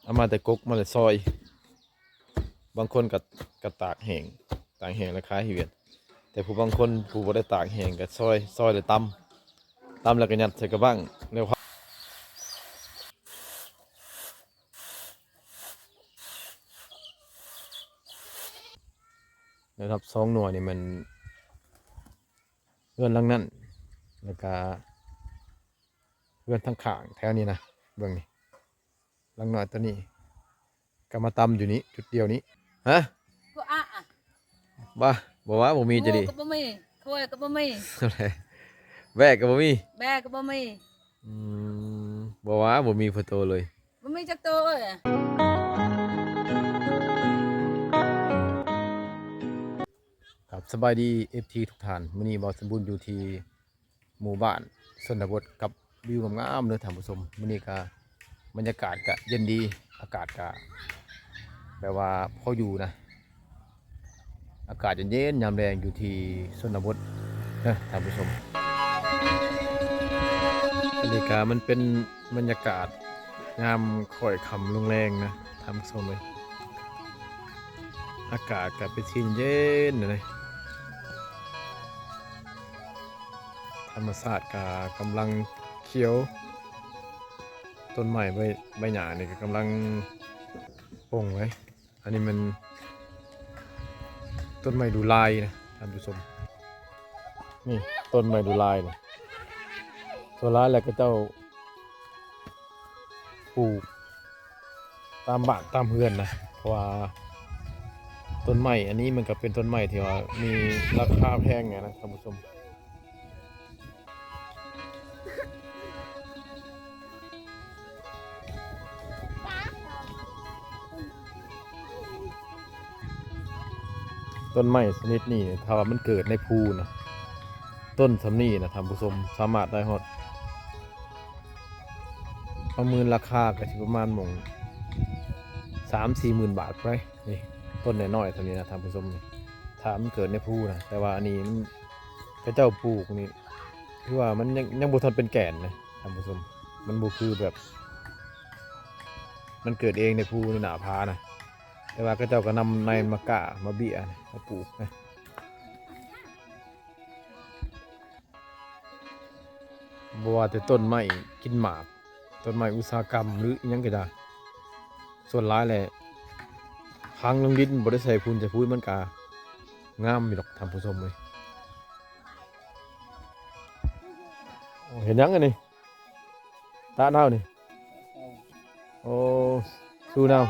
ເອົາມາແຕ່ກົກ ມາແຕ່ຊອຍ. ບາງຄົນກໍ ກໍຕາກແຫ້ງ ຕາກແຫ້ງແລ້ວຂາຍໃຫ້ຫວຽດ ແຕ່ຜູ້ບາງຄົນຜູ້ບໍ່ໄດ້ຕາກແຫ້ງກໍຊອຍ ຊອຍແລ້ວຕຳ ຕຳແລ້ວກໍຍັດໃສ່ກະບັ້ງແລ້ວ ແລ້ວນັບສອງໜ່ວຍນີ້ແມ່ນເຮືອນຫຼັງນັ້ນ ແລ້ວກະເຮືອນທາງຂ້າງແຖວນີ້ນະ ເບິ່ງນີ້ ຫຼັງນ້ອຍໂຕນີ້ ກໍມາຕຳຢູ່ນີ້ ຈຸດດຽວນີ້. ຮະ? ບໍ່ອະ ບໍ່ ບໍ່ວ່າບໍ່ມີຈະດີ ໝູກໍບໍ່ມີ ຄວາຍກໍບໍ່ມີ ແບກກໍບໍ່ມີ ແບກກໍບໍ່ມີ. ອືມ ບໍ່ວ່າບໍ່ມີພະໂຕເລີຍ ບໍ່ມີຈັກໂຕເອີຍ. ຄັບ ສະບາຍດີ ເອັຟຊີ ທຸກທ່ານ ມື້ນີ້ບ່າວສົມບູນຢູ່ທີ່ ໝູ່ບ້ານຊົນນະບົດກັບວິວງາມໆເດີທ່ານຜູ້ຊົມ. ມື້ນີ້ກະບັນຍາກາດກະເຢັນດີ ອາກາດກະແບບວ່າພໍຢູ່ນະ ອາກາດເຢັນໆຍາມແລງຢູ່ທີ່ຊົນນະບົດເດີທ່ານຜູ້ຊົມ. ອັນນີ້ກະມັນເປັນບັນຍາກາດຍາມຄ້ອຍຄ່ຳລົງແລງນະທ່ານຜູ້ຊົມເອີຍ. ອາກາດກະເປັນທີ່ເຢັນໆນະ ທຳມະຊາດກະກຳລັງຂຽວ ຕົ້ນໄມ້ໃບ ໃບຫຍ້ານີ້ກະກຳລັງປົ່ງໄວ້. ອັນນີ້ແມ່ນຕົ້ນໄມ້ດູລາຍນະທ່ານຜູ້ຊົມ ນີ້ຕົ້ນໄມ້ດູລາຍນີ້ ສ່ວນຫຼາຍແລ້ວເຂົາເຈົ້າ ປູກຕາມບ້ານຕາມເຮືອນນະ ເພາະວ່າຕົ້ນໄມ້ອັນນີ້ມັນກະເປັນຕົ້ນໄມ້ທີ່ວ່າມີລາຄາແພງນະທ່ານຜູ້ຊົມ. ຕົ້ນໄມ້ຊະນິດນີ້ ຖ້າວ່າມັນເກີດໃນພູນະ ຕົ້ນສ່ຳນີ້ນະທ່ານຜູ້ຊົມ ສາມາດໄດ້ຮອດ ປະເມີນລາຄາກະຊິປະມານໝ່ອງສາມສີ່ໝື່ນບາດໄປ. ນີ້ຕົ້ນນ້ອຍໆສ່ຳນີ້ນະທ່ານຜູ້ຊົມ ນີ້ຖ້າມັນເກີດໃນພູນະ ແຕ່ວ່າອັນນີ້ມັນ ເຂົາເຈົ້າປູກນີ້ ຄືວ່າມັນຍັງ ຍັງບໍ່ທັນເປັນແກ່ນນະທ່ານຜູ້ຊົມ ມັນບໍ່ຄືແບບ ມັນເກີດເອງໃນພູໃນໜ້າຜານະ ແຕ່ວ່າເຂົາເຈົ້າກໍນຳໃນມາກ້າມາເບ້ຍນະ ມາປູກນະ. ບໍ່ວ່າແຕ່ຕົ້ນໄມ້ກິນໝາກ ຕົ້ນໄມ້ອຸດສາຫະກຳ ຫຼືອີ່ຫຍັງກໍຕາມ ສ່ວນຫຼາຍແຫຼະ ຝັງລົງດິນ ບໍ່ໄດ້ໃສ່ຝຸ່ນໃສ່ຝຸ່ນ ມັນກະງາມຢູ່ດອກທ່ານຜູ້ຊົມເອີຍ. ໂອ້ ເຮັດຫຍັງອັນນີ້? ຕາດເຮົານີ້ ໂອ້ ສູ້ນຳ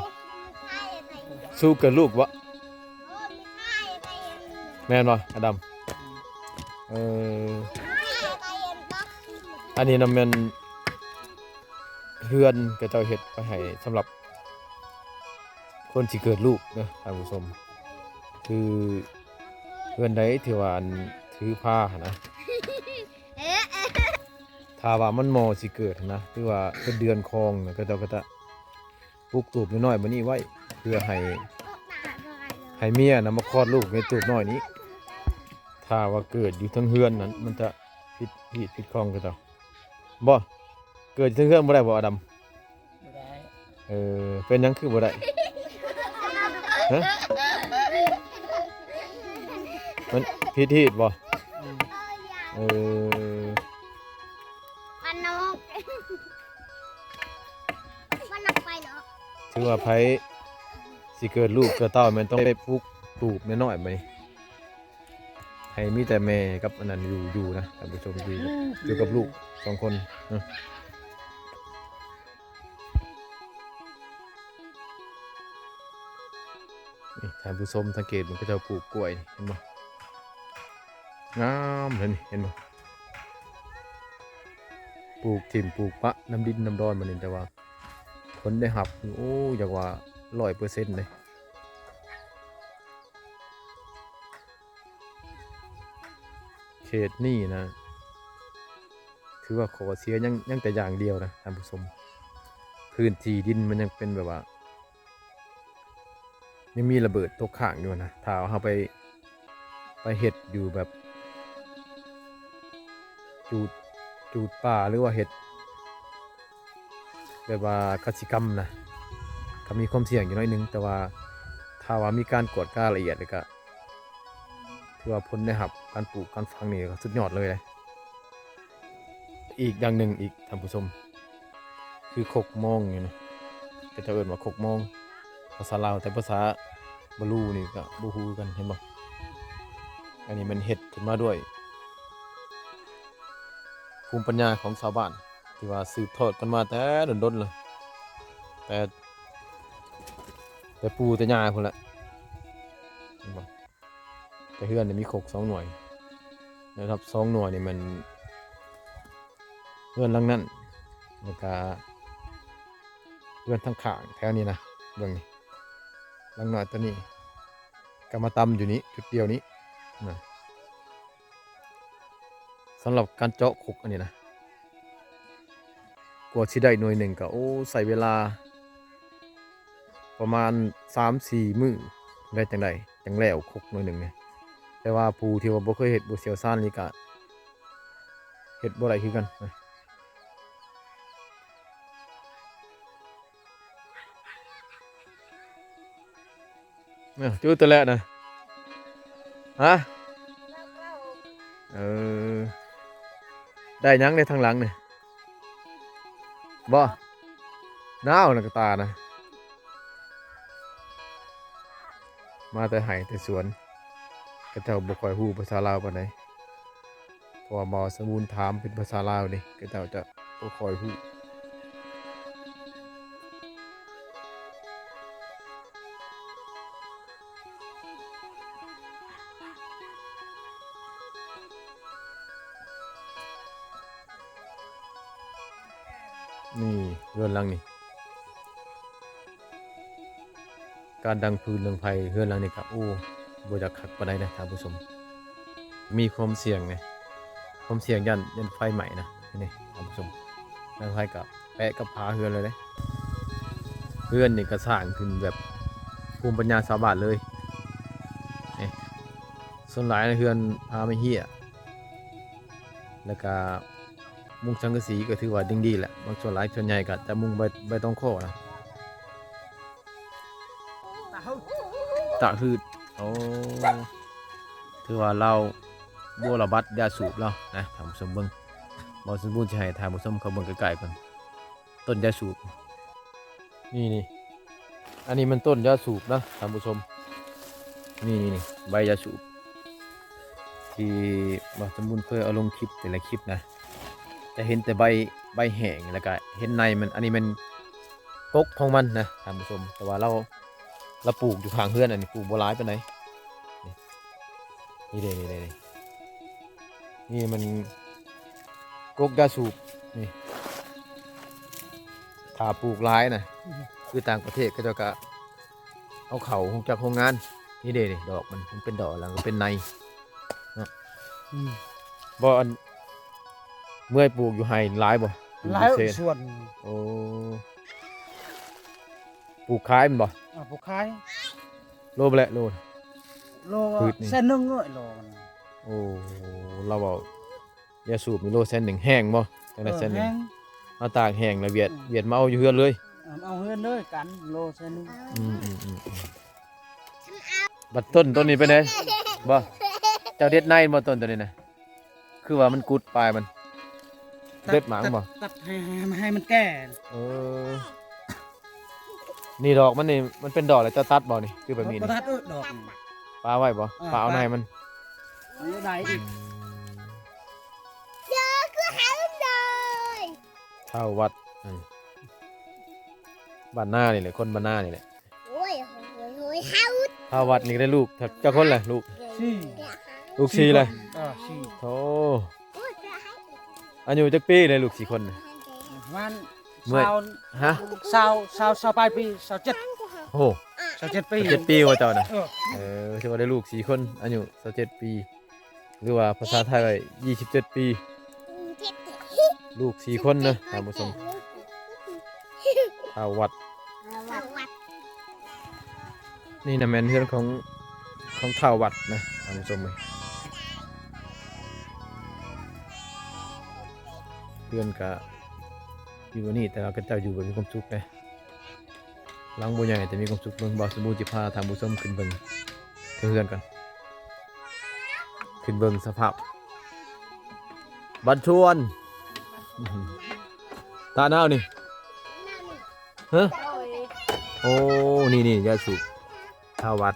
ສູ້ເກີດລູກບໍ? ແມ່ນບໍ່ອາດຳ? ເອີ ອັນນີ້ນະແມ່ນເຮືອນເຂົາເຈົ້າເຮັດໄວ້ໃຫ້ສຳລັບຄົນຊິເກີດລູກເດີທ່ານຜູ້ຊົມ ຄືເຮືອນໃດທີ່ວ່າອັນຖືພາຫັ້ນນະ ຖ້າວ່າມັນໝໍ້ຊິເກີດຫັ້ນນະ ຫຼືວ່າເປັນເດືອນຄອງນະ ເຂົາເຈົ້າກໍຈະປຸກຕູບນ້ອຍໆແບບນີ້ໄວ້ ເພື່ອໃຫ້ ໃຫ້ເມຍນະມາຄອດລູກໃນຕູບນ້ອຍນີ້. ຖ້າວ່າເກີດຢູ່ເທິງເຮືອນນັ້ນ ມັນຈະຜິດຮີດຜິດຄອງເຂົາເຈົ້າ. ບໍ່ ເກີດຢູ່ເທິງເຮືອນບໍ່ໄດ້ບໍ່ອາດຳ? ບໍ່ໄດ້. ເອີ ເປັນຫຍັງຄືບໍ່ໄດ້? ຮະ? ມັນຜິດຮີດບໍ່? ອືມ. ເອີ ມັນນອກ ມັນນອກໄປເນາະ. ຖືວ່າໃຜຊິເກີດລູກເກີດເຕົ້າ ແມ່ນຕ້ອງໄດ້ປຸກຕູບນ້ອຍໆ ບາດນີ້ ໃຫ້ມີແຕ່ແມ່ກັບອັນນັ້ນຢູ່ ຢູ່ນະ ທ່ານຜູ້ຊົມ ຢູ່ ຢູ່ກັບລູກສອງຄົນເນາະ. ນີ້ທ່ານຜູ້ຊົມສັງເກດເບິ່ງ ເຂົາເຈົ້າປູກກ້ວຍນີ້ ເຫັນບໍ່? ງາມເລີຍນີ້ ເຫັນບໍ່? ປູກຖິ້ມປູກປະນຳດິນນຳດອນມານີ້ ແຕ່ວ່າຜົນໄດ້ຮັບນີ້ ໂອ້ ຢາກວ່າຮ້ອຍເປີເຊັນເດ້. ເຂດນີ້ນະ ຖືວ່າຂໍ້ເສຍຍັງ ຍັງແຕ່ຢ່າງດຽວນະທ່ານຜູ້ຊົມ ພື້ນທີ່ດິນມັນຍັງເປັນແບບວ່າ ຍັງມີລະເບີດຕົກຄ້າງຢູ່ນະ. ຖ້າເຮົາໄປ ໄປເຮັດຢູ່ແບບ ຈູດ ຈູດປ່າ ຫຼືວ່າເຮັດ ແບບວ່າກະສິກຳນະ ກໍມີຄວາມສ່ຽງຢູ່ໜ້ອຍໜຶ່ງ, ແຕ່ວ່າຖ້າວ່າມີການກວດກາລະອຽດ ແລ້ວກໍຖືວ່າຜົນໄດ້ຮັບການປູກການຝັງນີ້ກໍສຸດຍອດເລີຍເດ້. ອີກຢ່າງໜຶ່ງອີກທ່ານຜູ້ຊົມ ຄືຄົກມອງນີ້ນະ, ເຂົາເຈົ້າເອີ້ນວ່າຄົກມອງ ພາສາລາວ, ແຕ່ພາສາບາລູນີ້ກໍບໍ່ຮູ້ຄືກັນ, ເຫັນບໍ່? ອັນນີ້ມັນເຮັດຂຶ້ນມາດ້ວຍ ພູມປັນຍາຂອງຊາວບ້ານ ທີ່ວ່າສືບທອດກັນມາແຕ່ດົນໆແລ້ວ, ແຕ່ ແຕ່ປູ່ແຕ່ຍ່າພຸ້ນແຫຼະ, ເຫັນບໍ່? ແຕ່ເຮືອນນີ້ມີຄົກສອງໜ່ວຍ, ແລ້ວນັບສອງໜ່ວຍນີ້ແມ່ນເຮືອນຫຼັງນັ້ນ, ແລ້ວກະເຮືອນທາງຂ້າງແຖວນີ້ນະ, ເບິ່ງນີ້ ຫຼັງນ້ອຍຕົວນີ້ ກໍມາຕຳຢູ່ນີ້ ຈຸດດຽວນີ້ນະ. ສຳລັບການເຈາະຄົກອັນນີ້ນະ ກວ່າຊິໄດ້ໜ່ວຍໜຶ່ງກໍ ໂອ້ ໃຊ້ເວລາປະມານສາມສີ່ມື້ ແລ້ວຈັ່ງໃດ ຈັ່ງແລ້ວຄົກໜ່ວຍໜຶ່ງນີ້. ແຕ່ວ່າຜູ້ທີ່ວ່າບໍ່ເຄີຍເຮັດ ບໍ່ຊ່ຽວຊານນີ້ກໍເຮັດບໍ່ໄດ້ຄືກັນນະ. ເອີ ຈູດແຕ່ແລະນະ. ຮະ? ເອີ ໄດ້ຫຍັງໃນທາງຫຼັງນີ້? ບໍ່? ນາວນະກະຕ່ານະ. ມາແຕ່ໄຮ່ແຕ່ສວນ, ເຂົາເຈົ້າບໍ່ຄ່ອຍຮູ້ພາສາລາວປານໃດ. ເພາະວ່າບ່າວສະບູນຖາມເປັນພາສາລາວເດ້, ເຂົາເຈົ້າຈະບໍ່ຄ່ອຍຮູ້. ນີ້ເຮືອນຫຼັງນີ້ ການດັງຟືນດັງໄຟເຮືອນຫຼັງນີ້ກະ ໂອ້ ບໍ່ຢາກຄັກປານໃດນະທ່ານຜູ້ຊົມ, ມີຄວາມສ່ຽງນະ, ຄວາມສ່ຽງຢ້ານ ຢ້ານໄຟໄໝ້ນະ. ນີ້ທ່ານຜູ້ຊົມ, ໄຟກະແປະກັບຝາເຮືອນເລີຍເດ້. ເຮືອນນີ້ກະສ້າງຂຶ້ນແບບພູມປັນຍາຊາວບ້ານເລີຍ. ນີ້ ສ່ວນຫຼາຍເຮືອນຜາໄມ້ເຮ້ຍ ແລ້ວກະມຸງສັງກະສີກໍຖືວ່າຍັງດີແຫຼະ, ບາງສ່ວນຫຼາຍ ສ່ວນໃຫຍ່ກໍຈະມຸງໃບ ໃບຕອງຄໍ້ນະ. ຕະຫືດ ໂອ້ ຖືວ່າລາວບົວລະບັດຢາສູບລາວນະ ທ່ານຜູ້ຊົມເບິ່ງ. ບ່າວສະບູນຊິໃຫ້ທ່ານຜູ້ຊົມເຂົາເບິ່ງໃກ້ໆກ່ອນ ຕົ້ນຢາສູບ. ນີ້ໆ ອັນນີ້ມັນຕົ້ນຢາສູບນະທ່ານຜູ້ຊົມ, ນີ້ໆ ໃບຢາສູບ ທີ່ບ່າວສະບູນເຄີຍເອົາລົງຄລິບແຕ່ລະຄລິບນະ, ຈະເຫັນແຕ່ໃບ ໃບແຫ້ງ ແລ້ວກະເຫັນໃນມັນ. ອັນນີ້ແມ່ນກົກຂອງມັນນະທ່ານຜູ້ຊົມ, ແຕ່ວ່າລາວ ລາວປູກຢູ່ຂ້າງເຮືອນ, ອັນນີ້ປູກບໍ່ຫຼາຍປານໃດ. ນີ້ ນີ້ເດ້ ນີ້ເດ້ ນີ້ ນີ້ມັນກົກຢາສູບນີ້. ຖ້າປູກຫຼາຍນະ ອືມ ຄືຕ່າງປະເທດເຂົາເຈົ້າກະເອົາເຂົ້າໂຮງຈັກໂຮງງານ. ນີ້ເດ້ ນີ້ດອກມັນ ມັນເປັນດອກ ແລ້ວກໍເປັນໃນເນາະ. ອືມ ບໍ່ ອັນ ເມື່ອຍປູກຢູ່ໄຮ່ຫຼາຍບໍ່? ຫຼາຍ ຢູ່ເຊ ສວນ. ໂອ້ ປູກຂາຍແມ່ນບໍ່? ອ່າ ປູກຂາຍ. ໂລເທົ່າໃດ? ໂລ ໂລ ພືດນີ້ ແສນໜຶ່ງເອີຍ ໂລມັນ. ໂອ້ ລາວເວົ້າຢາສູບນີ້ໂລແສນໜຶ່ງ ແຫ້ງບໍ່? ຈັ່ງໃດແສນໜຶ່ງ? ເອີ ແຫ້ງ. ເອົາຕາກແຫ້ງແລ້ວຫວຽດ ອືມ ຫວຽດມາເອົາຢູ່ເຮືອນເລີຍ. ເອີ ເອົາເຮືອນເລີຍກັນ ໂລແສນໜຶ່ງ. ອືມໆໆ ບັດຕົ້ນ ຕົ້ນນີ້ເປັນໃດ? ບໍ່ ເຈົ້າເດັດໃນບໍ່ຕົ້ນໂຕນີ້ນະ? ຄືວ່າມັນກຸດປາຍມັນ ຕັດ ເດັດໝາກມັນບໍ່? ຕັດ ຕັດໃຫ້ ໃຫ້ ໃຫ້ມັນແກ່. ເອີ ນີ້ດອກມັນນີ້ ມັນເປັນດອກແລ້ວເຈົ້າຕັດບໍ່ນີ້? ຄືແບບນີ້ ບໍ່ ນີ້ ບໍ່ຕັດ ເອີ ດອກນີ້ ປະໄວ້ບໍ່? ເອີ ປະເອົາໃນມັນ ເອີ ໄດ້ອີກ. ອືມ ທ້າວວັດ ອືມ ບ້ານນານີ້ແຫຼະ ຄົນບ້ານນານີ້ແຫຼະ. ໂອ້ຍ ໂອ້ຍ ໂອ້ຍ ທ້າວວັດນີ້ໄດ້ລູກຈັກຄົນແຫຼະ? ລູກ ສີ່ ລູກສີ່ແຫຼະ. ເອີ ສີ່ ໂອ້ ອາຍຸຈັກປີແຫຼະລູກສີ່ຄົນ? ປະມານ ເມື່ອຍ ຊາວ ຮະ? ຊາວ ຊາວ ຊາວປາຍປີ ຊາວເຈັດ. ໂອ້ ຊາວເຈັດປີ ຊາວເຈັດປີວ່າເຈົ້ານະ? ເອີ ເອີ ຖືວ່າໄດ້ລູກສີ່ຄົນ ອາຍຸຊາວເຈັດປີ ຫຼືວ່າພາສາໄທວ່າ ຊາວເຈັດປີ ລູກສີ່ຄົນນະທ່ານຜູ້ຊົມ. ທ້າວວັດ ທ້າວວັດ ນີ້ນະແມ່ນເຮືອນຂອງ ຂອງທ້າວວັດນະທ່ານຜູ້ຊົມເອີຍ. ເຮືອນກະຢູ່ອັນນີ້ ແຕ່ວ່າເຂົາເຈົ້າຢູ່ແບບມີຄວາມສຸກເດ້. ຫຼັງບໍ່ໃຫຍ່ແຕ່ມີຄວາມສຸກ. ເບິ່ງ ບ່າວສົມບູນຊິພາທ່ານຜູ້ຊົມຂຶ້ນເບິ່ງເຮືອນກັນ ຂຶ້ນເບິ່ງສະພາບບ້ານຊວນ ຕາໜາວນີ້ ຮະ ໂອ້ ນີ້ໆ ຍາສູບ ທ້າວວັດ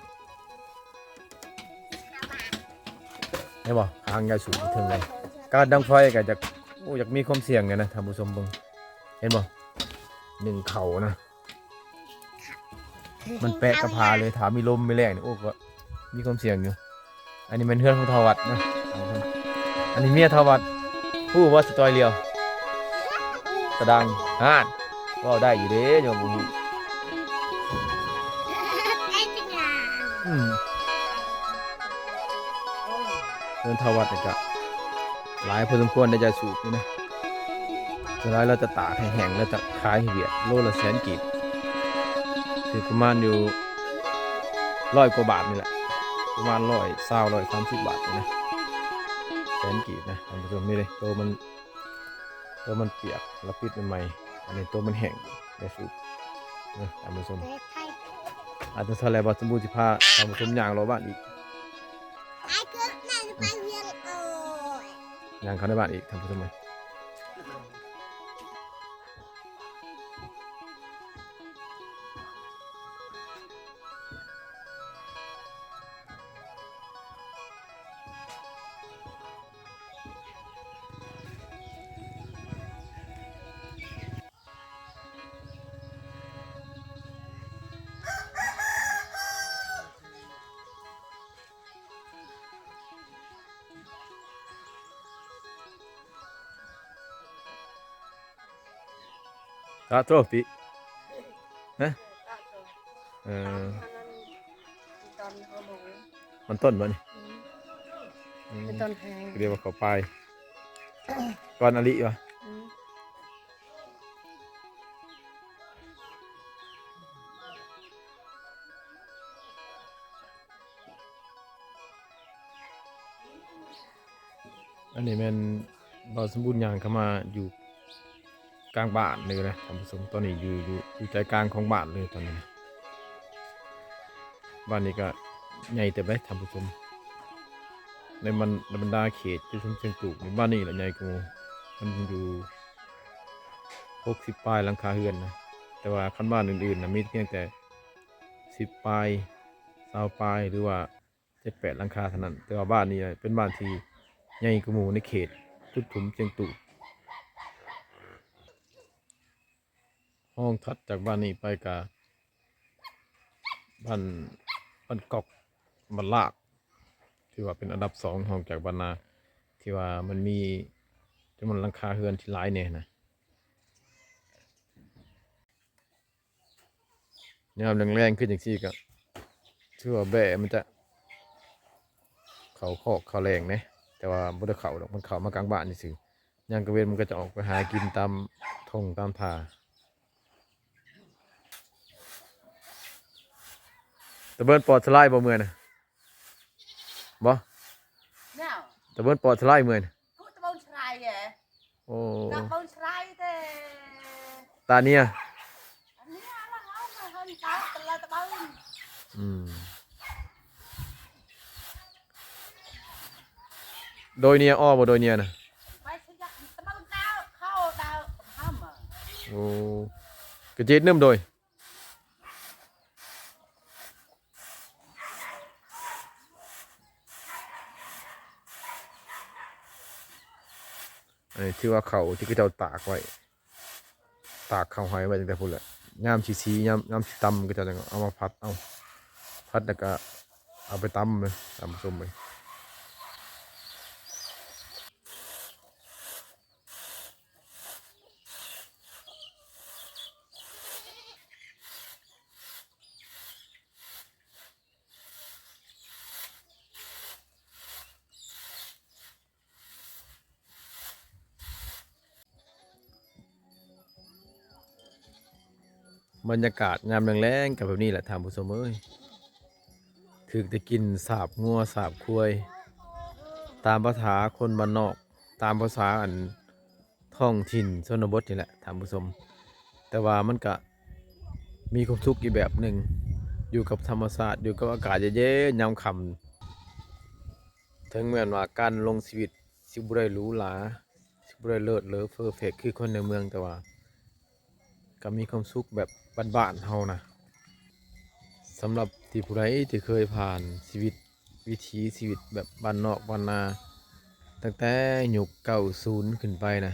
ເຫັນບໍ່? ຄາງຍາສູບເທິງເລີຍ. ການດັງໄຟກໍຈະ ໂອ້ ຢາກມີຄວາມສ່ຽງຢູ່ນະທ່ານຜູ້ຊົມເບິ່ງ ເຫັນບໍ່? ໜຶ້ງເຂົ້ານະ ມັນແປະກັບຜ້າເລີຍ. ຖ້າມີລົມມີແລ້ງນີ້ ໂອ້ ກໍມີຄວາມສ່ຽງຢູ່. ອັນນີ້ແມ່ນເຮືອນຂອງທ້າວວັດນະ. ອັນນີ້ເມຍທ້າວວັດ. ຮູ້ບໍ່ ສະຕອຍຫຼຽວ ຕາດັງ ຫັ້ນ ເວົ້າໄດ້ຢູ່ເດ້ ຍັງບໍ່ຮູ້. ອືມ ເຮືອນທ້າວວັດນີ້ກະຫຼາຍພໍສົມຄວນໄດ໋ ຢາສູບນີ້ນະ. ສ່ວນຫຼາຍລາວຈະຕາກໃຫ້ແຫ້ງ ແລ້ວຈະຂາຍໃຫ້ຫວຽດ ໂລລະແສນກີບ ຖືກປະມານຢູ່ຮ້ອຍກວ່າບາດນີ້ແຫຼະ ປະມານຮ້ອຍຊາວ ຮ້ອຍສາມສິບບາດນີ້ນະ ແສນກີບນະທ່ານຜູ້ຊົມ. ນີ້ເດ້ ໂຕມັນ ໂຕມັນປຽກ ລະປິດໃໝ່ໆ. ອັນນີ້ໂຕມັນແຫ້ງ ຢາສູບນະທ່ານຜູ້ຊົມ. ອາດຈະຊັ້ນແຫຼະ ບ່າວສົມບູນຊິພາທ່ານຜູ້ຊົມຍ່າງເລາະບ້ານອີກ. ຍ່າງເຂົ້າໃນບ້ານອີກທ່ານຜູ້ຊົມເອີຍ. ກະໂທ ປິ ຮະ ເອີ ມັນຕົ້ນບໍ່ນີ້? ອືມ ອືມ ມັນຕົ້ນແພງ ເອີ້ນວ່າເຂົ້າປາຍ ກ່ອນອາລິວະ? ອືມ. ອັນນີ້ແມ່ນບ່າວສົມບູນຍ່າງເຂົ້າມາຢູ່ກາງບ້ານເລີຍນະທ່ານຜູ້ຊົມ. ຕອນນີ້ຢູ່ ຢູ່ ຢູ່ໃຈກາງຂອງບ້ານເລີຍຕອນນີ້ນະ. ບ້ານນີ້ກະໃຫຍ່ເຕີບເດ້ທ່ານຜູ້ຊົມ. ໃນບັນ ໃນບັນດາເຂດຈຸມຊົນຊຽງຕູບນີ້ ບ້ານນີ້ລະໃຫຍ່ກວ່າໝູ່ ມັນຢູ່ຫົກສິບປາຍຫຼັງຄາເຮືອນນະ. ແຕ່ວ່າຄັນບ້ານອື່ນໆນະ ມີພຽງແຕ່ສິບປາຍ ຊາວປາຍ ຫຼືວ່າເຈັດແປດຫຼັງຄາເທົ່ານັ້ນ. ແຕ່ວ່າບ້ານນີ້ເປັນບ້ານທີ່ໃຫຍ່ກວ່າໝູ່ໃນເຂດຈຸມຊົນຊຽງຕູບ. ຮອງຖັດຈາກບ້ານນີ້ໄປກະບ້ານ ບ້ານກອກ ບ້ານລາກ ຖືວ່າເປັນອັນດັບສອງຮອງຈາກບ້ານນາ ທີ່ວ່າມັນມີຈຳນວນຫຼັງຄາເຮືອນທີ່ຫຼາຍແດ່ນະ. ຍາມແລງໆ ຄືຈັ່ງຊີ້ກະຖືວ່າແບ້ມັນຈະເຂົ້າຄອກເຂົ້າແລ້ງເດ້ ແຕ່ວ່າບໍ່ໄດ້ເຂົ້າດອກ ມັນເຂົ້າມາກາງບ້ານຊື່ໆ. ຍາມກາງເວັນມັນກໍຈະອອກໄປຫາກິນຕາມທົ່ງຕາມທ່າ. ຕາເບິ່ນປອດສະຫຼາຍບໍ່ເມື່ອນະ? ບໍ່? ແນວ ຕາເບິ່ນປອດສະຫຼາຍເມື່ອນະ? ຕາເບິ່ນສະຫຼາຍແຫຼະ. ໂອ້ ຕາເບິ່ນສະຫຼາຍແຕ່ ຕາເນຍ ອັນນີ້ລະເຮົາມາເຫັນຕາ ຕາເບິ່ນ. ອືມ. ໂດຍເນຍ ອໍ ບໍ່ໂດຍເນຍນະ? ໂອ້ ກະເຈັດໜຶ່ມໂດຍ. ອັນນີ້ຖືວ່າເຂົ້າທີ່ເຂົາເຈົ້າຕາກໄວ້ ຕາກເຂົ້າໄຮ່ໄວ້ຕັ້ງແຕ່ພຸ້ນແຫຼະ. ຍາມຊິສີ ຍາມ ຍາມຊິຕຳ ເຂົາເຈົ້າຈັ່ງເອົາມາຜັດເອົາ ຜັດແລ້ວກະເອົາໄປຕຳເລີຍ ຕຳສົ້ມເລີຍ. ບັນຍາກາດຍາມແລງໆ ກໍແບບນີ້ແຫຼະທ່ານຜູ້ຊົມເອີຍ ຖືກແຕ່ກິ່ນສາບງົວສາບຄວາຍ ຕາມພາສາຄົນບ້ານນອກ ຕາມພາສາອັນ ທ້ອງຖິ່ນຊົນນະບົດນີ້ແຫຼະທ່ານຜູ້ຊົມ. ແຕ່ວ່າມັນກະ ມີຄວາມສຸກອີກແບບໜຶ່ງ ຢູ່ກັບທຳມະຊາດ ຢູ່ກັບອາກາດເຢັນໆ ຍາມຄ່ຳ. ເຖິງແມ່ນວ່າການດຳລົງຊີວິດຊິບໍ່ໄດ້ຫຼູຫຼາ ຊິບໍ່ໄດ້ເລີດເລີເຟີເຟັກຄືຄົນໃນເມືອງ ແຕ່ວ່າກໍມີຄວາມສຸກແບບບ້ານໆເຮົານະ. ສຳລັບທີ່ຜູ້ໃດທີ່ເຄີຍຜ່ານຊີວິດ ວິຖີຊີວິດແບບບ້ານນອກບ້ານນາ ຕັ້ງແຕ່ຍຸກເກົ້າສູນຂຶ້ນໄປນະ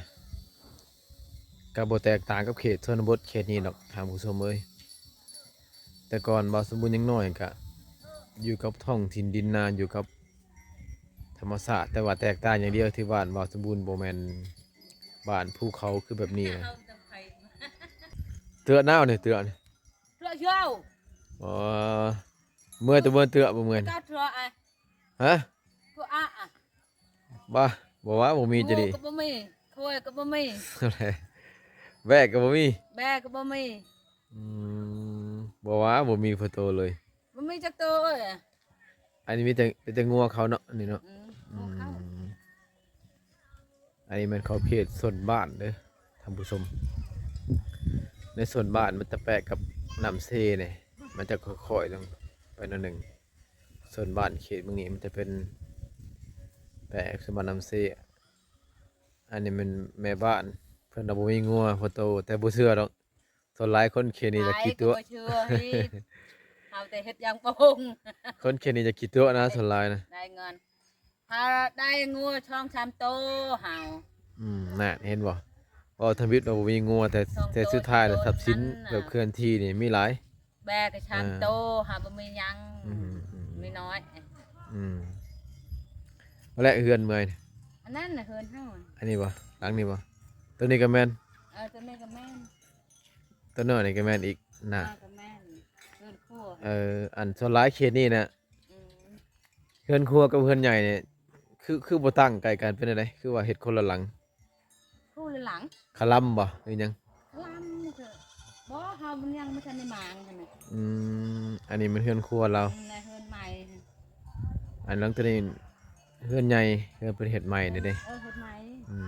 ກໍບໍ່ແຕກຕ່າງກັບເຂດຊົນນະບົດເຂດນີ້ດອກທ່ານຜູ້ຊົມເອີຍ. ແຕ່ກ່ອນບ່າວສົມບູນຍັງນ້ອຍກະຢູ່ກັບທ້ອງຖິ່ນດິນນາ ຢູ່ກັບທຳມະຊາດ, ແຕ່ວ່າແຕກຕ່າງຢ່າງດຽວທີ່ບ້ານບ່າວສົມບູນບໍ່ແມ່ນບ້ານພູເຂົາຄືແບບນີ້ນະ. ເຕືອນາວນີ້ ເຕືອນາວ. ເທື່ອເຊົ້າ ອໍ ເມື່ອແຕ່ເມື່ອເທື່ອບໍ່ເມື່ອ ກະເທື່ອອະ ຮະ ເທື່ອອະ ອະ ບໍ່ ບໍ່ວ່າບໍ່ມີຈະດີ ງົວກໍບໍ່ມີ ຄວາຍກໍບໍ່ມີ ແບະກໍບໍ່ມີ ແບະກໍບໍ່ມີ ອືມ ບໍ່ວ່າບໍ່ມີພໍໂຕເລີຍ ບໍ່ມີຈັກໂຕເອີຍ. ອັນນີ້ມີແຕ່ ມີແຕ່ງົວເຂົາເນາະ ອັນນີ້ເນາະ ອືມ ອືມ ງົວເຂົາ. ອັນນີ້ແມ່ນຂອບເຂດໂຊນບ້ານເດີທ່ານຜູ້ຊົມ. ໃນໂຊນບ້ານມັນຈະແປະກັບນ້ຳເຊນີ້ ມັນຈະຄ່ອຍໆລົງໄປໜ້ອຍໜຶ່ງ. ໂຊນບ້ານເຂດເມືອງນີ້ມັນຈະເປັນແປະກັບໂຊນບ້ານນ້ຳເຊ. ອັນນີ້ແມ່ນແມ່ບ້ານ ເພິ່ນວ່າບໍ່ມີງົວພໍໂຕ ແຕ່ບໍ່ເຊື່ອດອກ. ສ່ວນຫຼາຍຄົນເຂດນີ້ຈະຂີ້ຕົວະ ຫຼາຍກໍບໍ່ເຊື່ອເຮີ້ຍ ເຮົາແຕ່ເຮັດຢ່າງໂປ່ງ ຄົນເຂດນີ້ຈະຂີ້ຕົວະນະ ສ່ວນຫຼາຍນະ ໄດ້ເງິນ ຖ້າໄດ້ງົວສອງສາມໂຕເຮົາ ອືມ ນັ້ນເຫັນບໍ່ ເວົ້າທຳອິດວ່າບໍ່ມີງົວ ແຕ່ ແຕ່ສຸດທ້າຍແລ້ວຊັບສິນແບບເຄື່ອນທີ່ນີ້ມີຫຼາຍ ແບະກໍສາມໂຕ ເຮົາບໍ່ມີຫຍັງ ອືມ ມີນ້ອຍ ອືມ ແລະເຮືອນເມື່ອຍ ອັນນັ້ນນະເຮືອນເຮົາ ອັນນີ້ບໍ່ ຫຼັງນີ້ບໍ່ ໂຕນີ້ກໍແມ່ນ ເອີ ໂຕນີ້ກໍແມ່ນ ຕົວນ້ອຍນີ້ກໍແມ່ນອີກນະ ເອີ ກໍແມ່ນເຮືອນຄົວ ເອີ ອັນສ່ວນຫຼາຍເຂດນີ້ນະ ອືມ ເຮືອນຄົວກັບເຮືອນໃຫຍ່ນີ້ ຄື ຄືບໍ່ຕັ້ງໃກ້ກັນ ເປັນແນວໃດ ຄືວ່າເຮັດຄົນລະຫຼັງ ຄົນລະຫຼັງ ຄະລຳບໍ່ ຫຼືຫຍັງ ຄະລຳ ບໍ່ ເຮົາມັນຍັງບໍ່ທັນໄດ້ໝາງຫັ້ນນະ ອືມ ອັນນີ້ມັນເຮືອນຄົວລາວ ອືມ ໃນເຮືອນໃໝ່ ອັນຫຼັງຕົວນີ້ເຮືອນໃຫຍ່ ເຮືອນເພິ່ນເຮັດໃໝ່ນີ້ເດ້ ເອີ ເຮືອນໃໝ່ ອືມ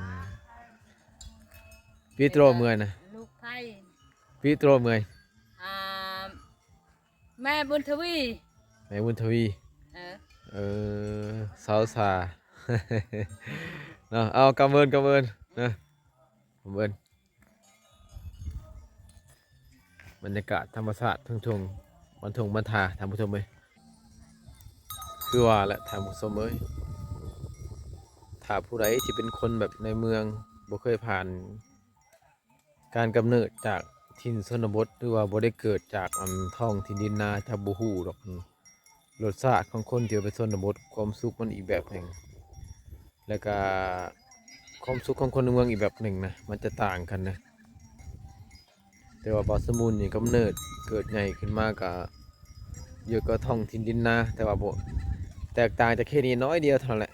ປີໂຕເມື່ອຍນະ ລູກໃຜ ປີໂຕເມື່ອຍ ອ່າ ແມ່ບຸນທະວີ ແມ່ບຸນທະວີ ເອີ ເອີ ສາວສາ ເນາະ ເອົາ ກຳເອີນ ກຳເອີນ ນະ ກຳເອີນ. ບັນຍາກາດທຳມະຊາດເທິງທົ່ງ ບ້ານທົ່ງບ້ານທ່າ ທ່ານຜູ້ຊົມເອີຍ ຄືວ່າແຫຼະທ່ານຜູ້ຊົມເອີຍ ຖ້າຜູ້ໃດທີ່ເປັນຄົນແບບໃນເມືອງ ບໍ່ເຄີຍຜ່ານການກຳເນີດຈາກຖິ່ນຊົນນະບົດ ຫຼືວ່າບໍ່ໄດ້ເກີດຈາກ ອັນ ທ້ອງຖິ່ນດິນນາ ຈະບໍ່ຮູ້ດອກ ລົດຊາດຂອງຄົນທີ່ໄປຊົນນະບົດ ຄວາມສຸກມັນອີກແບບໜຶ່ງ ແລ້ວກະຄວາມສຸກຂອງຄົນໃນເມືອງອີກແບບໜຶ່ງນະ ມັນຈະຕ່າງກັນນະ. ແຕ່ວ່າບ່າວສະໝູນນີ້ກຳເນີດເກີດໃຫຍ່ຂຶ້ນມາກະຢູ່ກັບທ້ອງຖິ່ນດິນນາ ແຕ່ວ່າບໍ່ ແຕກຕ່າງຈາກເຂດນີ້ໜ້ອຍດຽວເທົ່ານັ້ນແຫຼະ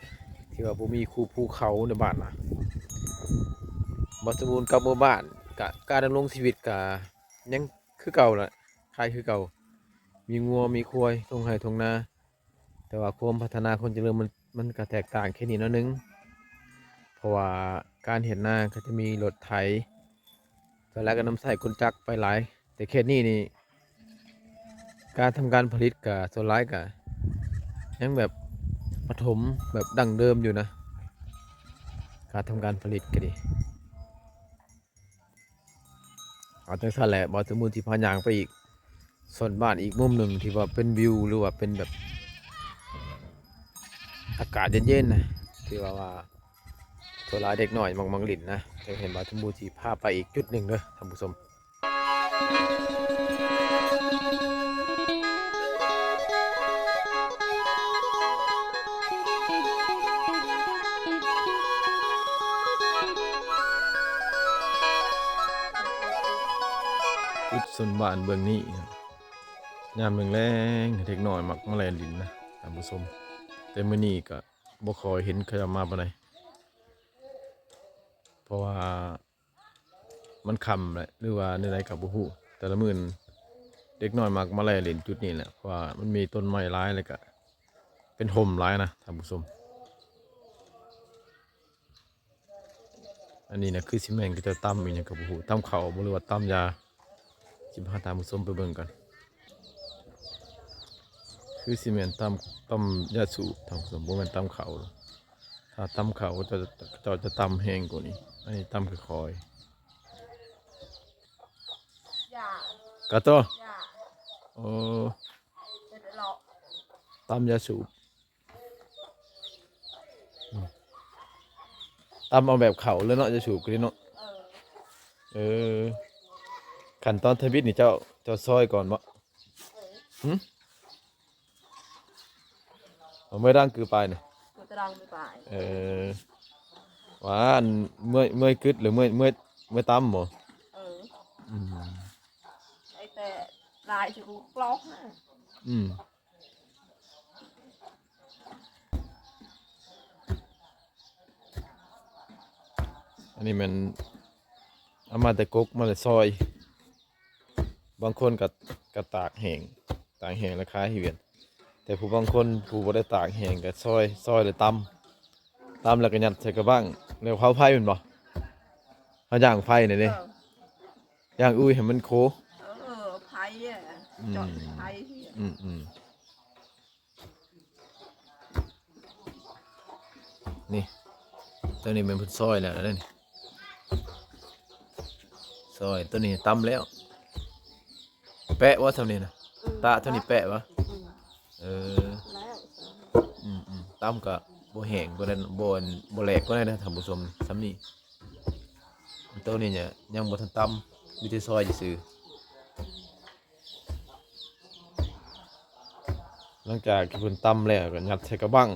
ທີ່ວ່າບໍ່ມີພູເຂົາໃນບ້ານນະ. ບ່າວສະໝູນກັບເມືອບ້ານ ກະການດຳລົງຊີວິດກະຍັງຄືເກົ່າແຫຼະ ຄ້າຍຄືເກົ່າ ມີງົວມີຄວາຍ ທົ່ງໄຮ່ທົ່ງນາ ແຕ່ວ່າຄວາມພັດທະນາຄວາມຈະເລີນມັນ ມັນກະແຕກຕ່າງເຂດນີ້ໜ້ອຍໜຶ່ງ ເພາະວ່າການເຮັດນາກະຈະມີລົດໄຖ ສ່ວນຫຼາຍກະນຳໃຊ້ກົນຈັກໄປຫຼາຍ ແຕ່ເຂດນີ້ນີ້ ການທຳການຜະລິດກະສ່ວນຫຼາຍກະຍັງແບບປະຖົມ ແບບດັ້ງເດີມຢູ່ນະ ການທຳການຜະລິດກະດີ. ເອົາ ຈັ່ງຊັ້ນແຫຼະ ບ່າວສະໝູນຊິພາຍ່າງໄປອີກ ໂຊນບ້ານອີກມຸມໜຶ່ງ ທີ່ວ່າເປັນວິວ ຫຼືວ່າເປັນແບບອາກາດເຢັນໆນະ ທີ່ວ່າ ວ່າສ່ວນຫຼາຍເດັກນ້ອຍມັກ ມັກຫຼິ້ນນະ. ເຊິ່ງເຫັນບ່າວສະໝູນຊິພາໄປອີກຈຸດໜຶ່ງເດີທ່ານຜູ້ຊົມ. ຈຸດໂຊນບ້ານເບື້ອງນີ້ ຍາມແລງໆ ເດັກນ້ອຍມັກມາແລ່ນຫຼິ້ນນະທ່ານຜູ້ຊົມ ແຕ່ມື້ນີ້ກະບໍ່ຄ່ອຍເຫັນເຂົາເຈົ້າມາປານໃດ ເພາະວ່າ ມັນຄ່ຳແຫຼະ ຫຼືວ່າແນວໃດກໍບໍ່ຮູ້ ແຕ່ລະມື້ເດັກນ້ອຍມັກມາແລ່ຫຼິ້ນຈຸດນີ້ແຫຼະ ເພາະວ່າມັນມີຕົ້ນໄມ້ຫຼາຍ ແລ້ວກະເປັນຮົ່ມຫຼາຍນະທ່ານຜູ້ຊົມ. ອັນນີ້ນະ ຄືຊິແມ່ນເຂົາເຈົ້າຕຳອີ່ຫຍັງກໍບໍ່ຮູ້ ຕຳເຂົ້າບໍ່ ຫຼືວ່າຕຳຢາ ຊິພາທ່ານຜູ້ຊົມໄປເບິ່ງກັນ ຄືຊິແມ່ນຕຳ ຕຳຢາສູບ ທ່ານຜູ້ຊົມ ບໍ່ແມ່ນຕຳເຂົ້າ. ຖ້າຕຳເຂົ້າ ເຂົາເຈົ້າ ເຂົາເຈົ້າຈະຕຳແຮງກວ່ານີ້ ອັນນີ້ຕຳຄ່ອຍໆ. ຢາ ກະໂຕ ຢາ ໂອ້ ເຮັດເລາະ ຕຳຢາສູບ. ອືມ ຕຳເອົາແບບເຂົ້າເລີຍເນາະ ຢາສູບກະດີເນາະ. ເອີ ເອີ ຂັ້ນຕອນທຳອິດນີ້ເຈົ້າ ເຈົ້າຊອຍກ່ອນບໍ່? ເອີ ຫຶ ເອົາເມື່ອດັງຄືປາຍນີ້ ເມື່ອດັງຄືປາຍ. ເອີ ວ່າອັນເມື່ອຍ ເມື່ອຍກຶດ ຫຼືເມື່ອຍ ເມື່ອຍ ເມື່ອຍຕຳບໍ່? ເອີ ອືມ ໄດ້ແຕ່ລາຍຊິກູກລອກນະ. ອືມ ອັນນີ້ແມ່ນເອົາມາແຕ່ກົກ ມາແຕ່ຊອຍ. ບາງຄົນກະ ກະຕາກແຫ້ງ ຕາກແຫ້ງແລ້ວຂາຍໃຫ້ຫວຽດ ແຕ່ຜູ້ບາງຄົນຜູ້ບໍ່ໄດ້ຕາກແຫ້ງກະຊອຍ ຊອຍແລ້ວຕຳ ຕຳແລ້ວກະຍັດໃສ່ກະບັ້ງ ແລ້ວເຜົາໄຟແມ່ນບໍ່? ເຮົາຍ່າງໄຟນີ້ເດ້ ເອີ ຍ່າງອຸ້ຍໃຫ້ມັນໂຄ ເອີ ເຜົາໄຟ ອືມ ເຈາະໄຟ. ອືມໆ ນີ້ ໂຕນີ້ແມ່ນເພິ່ນຊອຍແລ້ວເດ້ນີ້ ຊອຍ ໂຕນີ້ຕຳແລ້ວ ແປະບໍ່ຊ່ຳນີ້ນະ? ອືມ ຕາເທົ່ານີ້ແປະບໍ່? ອືມ ເອີ ແລ້ວ ອືມໆ ຕຳກະບໍ່ແຫ້ງ ບໍ່ນັ້ນ ບໍ່ ບໍ່ແຫຼກປານໃດນະທ່ານຜູ້ຊົມ ຊ່ຳນີ້. ໂຕນີ້ຍັງບໍ່ທັນຕຳ ມີແຕ່ຊອຍຊື່ໆ. ຫຼັງຈາກທີ່ເພິ່ນຕຳແລ້ວກະຍັດໃສ່ກະບັ້ງ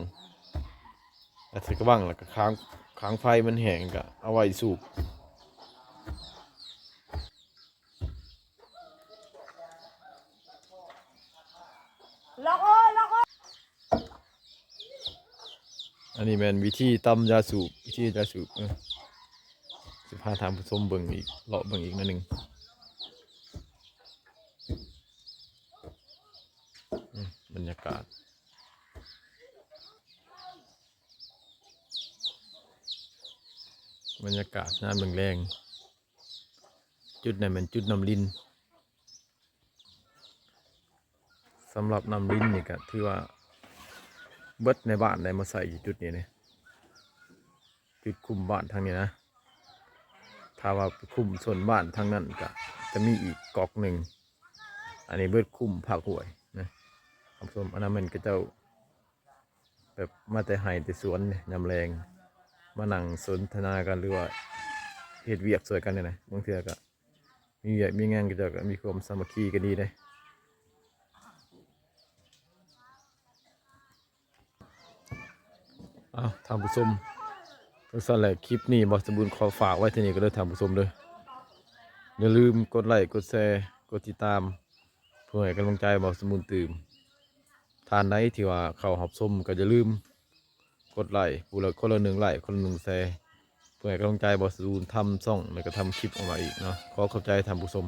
ຍັດໃສ່ກະບັ້ງແລ້ວກະຄ້າງ ຄ້າງໄຟມັນແຫ້ງກະເອົາໄວ້ສູບ. ລັອກເອີຍ ລັອກເອີຍ. ອັນນີ້ແມ່ນວິທີຕຳຢາສູບ ວິທີຢາສູບ ເອີ ຊິພາທ່ານຜູ້ຊົມເບິ່ງອີກ ເລາະເບິ່ງອີກໜ້ອຍໜຶ່ງ. ອືມ ບັນຍາກາດ ບັນຍາກາດຍາມແລງໆ ຈຸດນັ້ນແມ່ນຈຸດນ້ຳລິນ. ສຳລັບນ້ຳລິນນີ້ກະຖືວ່າເບິດໃນບ້ານໄດ້ມາໃຊ້ຢູ່ຈຸດນີ້ເດ້ ຈຸດຄຸ້ມບ້ານທາງນີ້ນະ. ຖ້າວ່າຄຸ້ມໂຊນບ້ານທາງນັ້ນກະຈະມີອີກກອກໜຶ່ງ ອັນນີ້ເບິດຄຸ້ມພາກຫ້ວຍນະທ່ານຜູ້ຊົມ. ອັນນັ້ນແມ່ນເຂົາເຈົ້າ ແບບມາແຕ່ໄຮ່ແຕ່ສວນເດ້ ຍາມແລງມານັ່ງສົນທະນາກັນ ຫຼືວ່າເຮັດວຽກຊ່ວຍກັນນີ້ນະ. ບາງເທື່ອກະມີວຽກມີງານ ເຂົາເຈົ້າກະມີຄວາມສາມັກຄີກັນດີເດ້. ເອົ້າ ທ່ານຜູ້ຊົມ ຈັ່ງຊັ້ນແຫຼະ ຄລິບນີ້ບ່າວສົມບູນຂໍຝາກໄວ້ເທົ່ານີ້ກ່ອນເດີທ່ານຜູ້ຊົມເດີ. ຢ່າລືມກົດໄລ້ ກົດແຊ ກົດຕິດຕາມ ເພື່ອໃຫ້ກຳລັງໃຈບ່າວສົມບູນຕື່ມ. ທ່ານໃດທີ່ວ່າເຂົ້າຮັບຊົມກະຢ່າລືມກົດໄລ້ ຜູ້ລະຄົນລະໜຶ່ງໄລ້ ຄົນລະໜຶ່ງແຊ ເພື່ອໃຫ້ກຳລັງໃຈບ່າວສົມບູນທຳຊ່ອງ ແລະກະທຳຄລິບອອກມາອີກເນາະ. ຂໍຂອບໃຈທ່ານຜູ້ຊົມ.